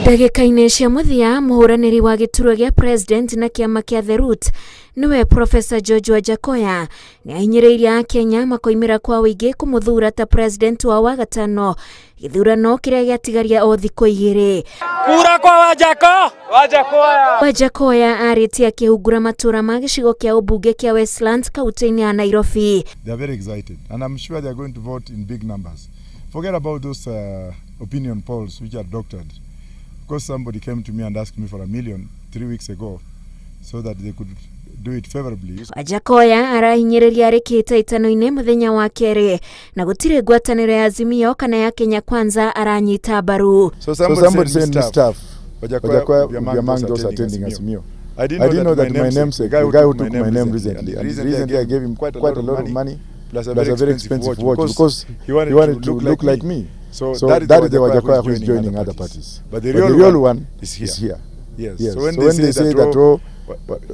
Ndagĩka-inĩ cia mũthia, mũhũranĩri wa gĩturwa gĩa president na kĩama kĩa The Root nĩwe Professor George Wajackoyah nĩ ahinyĩrĩirie akenya makoimĩra kwa ũingĩ kũmũthura ta president wao wa gatano gĩthurano kĩrĩa gĩatigaria o thikũ 2. Kura kwa Wajacko! Wajackoyah! Wajackoyah arĩtie akĩhungura matũra ma gĩcigo kĩa ũmbunge kĩa Westlands kaunti-inĩ ya Nairobi. They are very excited and I'm sure they are going to vote in big numbers. Forget about those opinion polls which are doctored. Because somebody came to me and asked me for 1 million 3 weeks ago so that they could do it favorably. Wajackoyah arahinyĩrĩria arĩ kĩhĩtahĩtano-inĩ mũthenya wa kerĩ na gũtirĩ ngwatanĩro ya Azimio kana ya Kenya Kwanza aranyita mbaru. So So somebody sent me stuff. Wajackoyah Wajackoyah will will be among those attending Azimio. I I didn't know that my namesake, the guy who took my name recently, and recently I gave him quite a lot of money, plus plus a very expensive watch, because he he wanted to look like me. So, So that is the Wajackoyah who is joining other parties. But But the real one is here. is here. Yes. Yes. So when they say that, oh,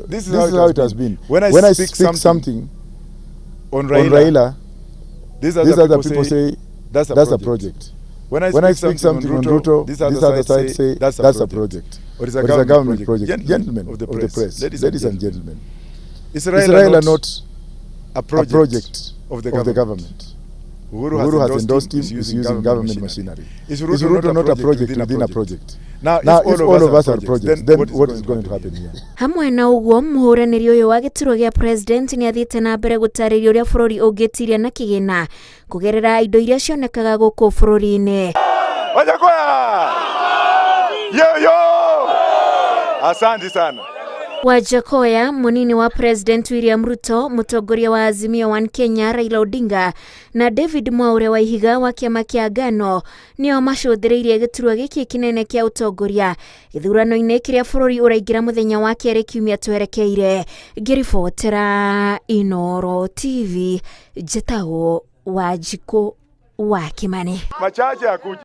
this is how it has been. When I When I speak speak something something on on Raila, Raila, these these other people say that's a that's a project. project. When I When I speak speak something on Ruto, this this other side say that's that's a project. Or it's Or it's a government project. Gentlemen of the press, ladies and gentlemen, is is Raila not a a project, project of the of the government? government? Uhuru Uhuru has endorsed him, is using government machinery. Is Is Ruto not a project within a project? Now, Now, if all of us are projects, then what is going to happen here? Hamwe na ũguo, mũhũranĩri ũyũ wa gĩturwa gĩa president nĩ athiĩte na mbere gũtarĩria ũrĩa bũrũri ũngĩtiria na kĩgĩna kũgerera indo iria cionekaga gũkũ bũrũri-inĩ. Wajackoyah! Yo yo! Asante sana. Wajackoyah, mũnini wa president William Ruto, mũtongoria wa Azimio One Kenya Raila Odinga na David Mwaure wa Ihiga wa kĩama kĩa Ngano nĩo macũthĩrĩirie gĩturwa gĩkĩ kĩnene kĩa ũtongoria gĩthurano-inĩ kĩrĩa bũrũri ũraingĩra mũthenya wa kerĩ kiumia twerekeire. Ngĩribotera Inoro TV, njĩtagwo Wanjikũ wa Kimani. Machache akuja.